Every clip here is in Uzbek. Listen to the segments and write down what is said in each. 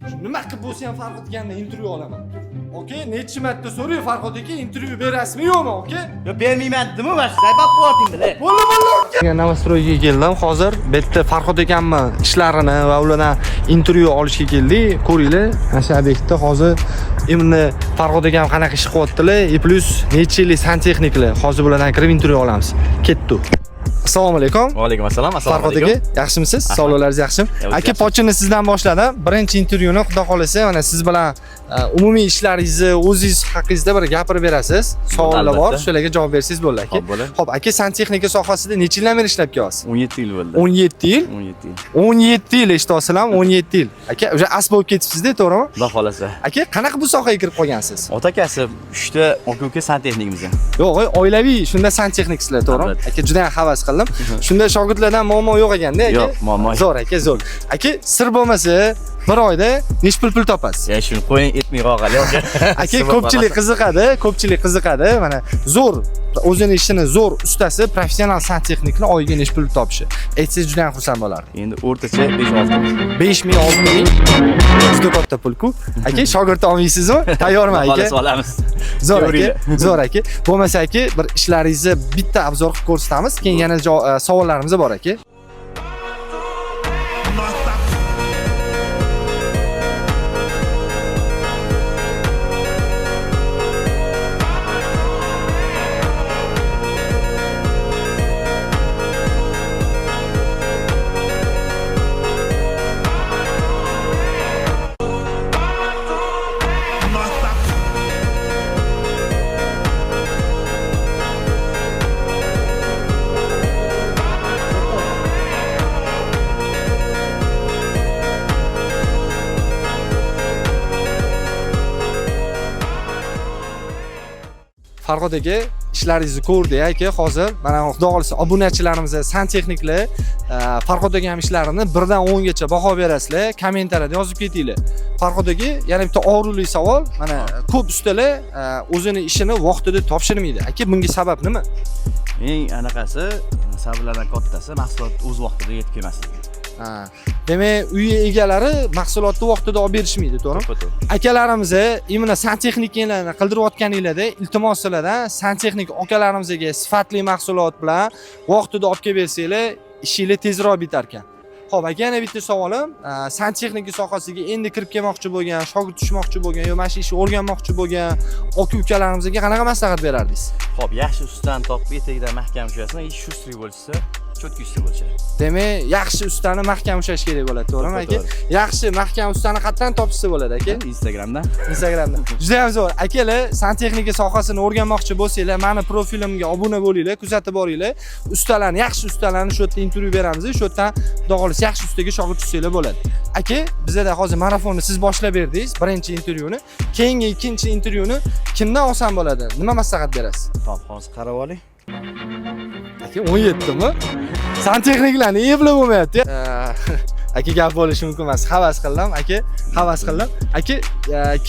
Shu nima qilib bo'lsa ham Farhod akamdan intervyu olaman. Aka, necha marta so'rayman, Farhod aka, intervyu berasizmi yo'qmi, aka? Yo bermayman dedimi, va zaybab qilib bile. Bo'ldi, bo'ldi. Новострой ga keldim hozir. Bu yerda Farhod akamni ishlarini va ulardan intervyu olishga keldik. Ko'ringlar, mana shu obyektda hozir именно Farhod akam qanaqa ish qilyaptilar, и плюс necha yillik santexniklar. Hozir bulardan kirib intervyu olamiz. Ketdi. Assalomu alaykum. Va alaykum assalom. Assalomu Farhod aka, yaxshimisiz? Sog'liqlaringiz yaxshimi? Yaxshi. Aka, pochini sizdan boshladim. Birinchi intervyuni xudo xolasa mana siz bilan umumiy ishlaringizni, o'zingiz haqingizda bir gapirib berasiz. Savollar bor, Albatta. shularga javob bersangiz bo'ladi aka. Xo'p, bo'ladi. Xo'p, aka, santexnika sohasida necha yildan beri ishlab kelyapsiz? 17 yil bo'ldi. 17 yil. 17 yil. 17 yil eshityapsizlarmi? 17 yil. Aka, o'sha as bo'lib ketibsiz-da, to'g'rimi? Xudo xolasa. Aka, qanaqa bu sohaga kirib qolgansiz? Ota kasb, 3 ta aka-uka santexnikmiz. Yo'q, oilaviy shunda santexniksizlar, to'g'rimi? Albatta. Aka, juda ham havas qildim. Shunda shogirdlardan muammo yo'q ekanda, aka? Yo'q, muammo yo'q. Zo'r aka, zo'r. Aka, sir bo'lmasa, bir oyda necha pul topasiz? Ya shuni qo'ying, etmay qolg'ali aka. Aka, ko'pchilik qiziqadi, ko'pchilik qiziqadi. Mana zo'r o'zini ishini zo'r ustasi, professional santexnikni oyiga necha pul topishi. Aytsangiz juda ham xursand bo'lardim. Endi o'rtacha 5-6 ming. 5 ming, 6 ming juda katta pul-ku. Aka, shogird olmaysizmi? Tayyorman aka. Xolasa olamiz. Zo'r aka, Teoriyada. zo'r aka. Bo'lmasa aka, bir ishlaringizni bitta обзор qilib ko'rsatamiz. Keyin yana savollarimiz bor aka. Farhod aka, ishlaringizni ko'rdik aka. Hozir mana xudo xohlasa obunachilarimiz santexniklar Farhod aka ham ishlarini 1 dan 10 gacha baho berasizlar, kommentariyada yozib ketinglar. Farhod aka, yana bitta og'riqli savol. Mana ko'p ustalar o'zini ishini vaqtida topshirmaydi. Aka, bunga sabab nima? Eng anaqasi, sabablardan kattasi mahsulot o'z vaqtida yetib kelmasligi. Ha, demak, uy egalari mahsulotni vaqtida olib berishmaydi, to'g'rimi? To'g'ri. Akalarimiz именно santexniklarni qildirayotganinglarda, iltimos sizlardan, santexnik akalarimizga sifatli mahsulot bilan vaqtida olib kelib bersanglar, ishinglar tezroq bitar ekan. Xo'p, aka, yana bitta savolim, santexnika sohasiga endi kirib kelmoqchi bo'lgan, shogird tushmoqchi bo'lgan yo mana shu ishni o'rganmoqchi bo'lgan aka ukalarimizga qanaqa maslahat berardingiz? Xo'p, yaxshi ustani topib, etagidan mahkam ushlasin, ish шустрый bo'lsa, чётко usta bo'lsa. Demak, yaxshi ustani mahkam ushlash kerak bo'ladi, to'g'rimi aka? Yaxshi mahkam ustani qayerdan topishsa bo'ladi aka? Instagramdan. Instagramda. Juda ham zo'r. Akalar, santexnika sohasini o'rganmoqchi bo'lsanglar, mani profilimga obuna bo'linglar, kuzatib boringlar. Ustalarni, yaxshi ustalarni shu yerda intervyu beramiz. Shu yerdan xudo xohlasa yaxshi ustaga shogird tushsanglar bo'ladi. Aka, bizada hozir marafonni siz boshlab berdingiz, birinchi intervyuni. Keyingi ikkinchi intervyuni kimdan olsam bo'ladi? Nima maslahat berasiz? Xo'p, hozir qarab oling. Aka, 17 mi? Santexniklarni eplab bo'lmayapti. Aka, gap bo'lishi mumkin emas. Havas qildim, aka, havas qildim. Aka,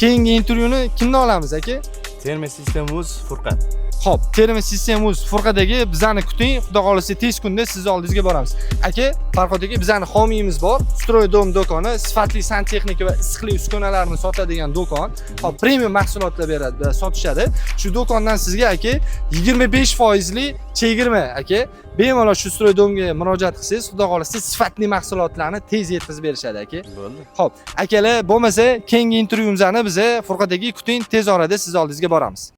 keyingi intervyuni kimdan olamiz, aka? Termosystem.uz Furqat. Xo'p, Termosystem.uz Furqatdagi bizani kuting, xudo xohlasa tez kunda sizni oldingizga boramiz. Aka, Farhod aka, bizani homiyimiz bor. Stroy Dom do'koni, sifatli santexnika va issiqlik uskunalarini sotadigan do'kon. Xo'p, premium mahsulotlar beradi, sotishadi. Shu do'kondan sizga aka 25% li chegirma aka. Bemalol shu Stroy Domga murojaat qilsangiz, xudo xohlasa sifatli mahsulotlarni tez yetkazib berishadi aka. Bo'ldi. Xo'p, akalar, bo'lmasa keyingi intervyumizni biza Furqat aka kuting, tez orada siz oldingizga boramiz.